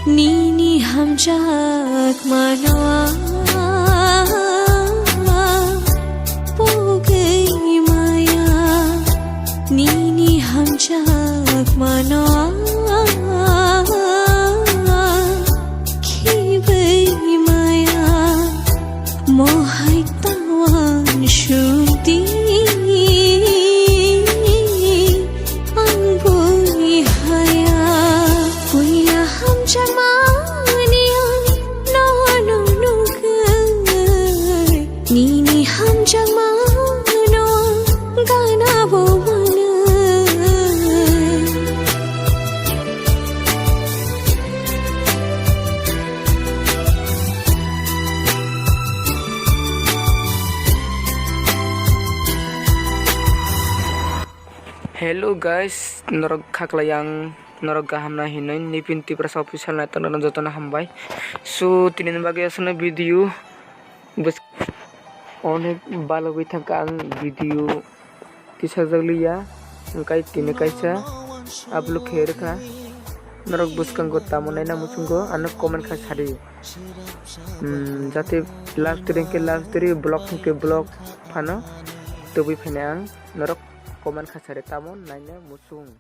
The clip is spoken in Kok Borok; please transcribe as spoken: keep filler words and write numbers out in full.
Nini hamjakmano ang pogwi maya, nini hamjakmano ang khibwi maya, mohai tawan sudi. Ang bui haya, puila hamjakmani ang nono nugwi, nini hamjakmano gana bo mwnwi. Hello guys, norok khaklai ang norok kaham na hinwi Nipin Tiprasa official naitok norok jotono hambai. So tini ni bagwi aswkno video bwsk-, onek balogwi thangkha ang video tisajak liya, wngkha tini kaisa upload khe rwkha. Norok bwskango tamo naina muchungo ano comment kha sadi. Hmm, jate last ring khe last ring, vlog hwnkhe vlog phano tubui phainai ang, norok comment kha sadi tamo naina muchung.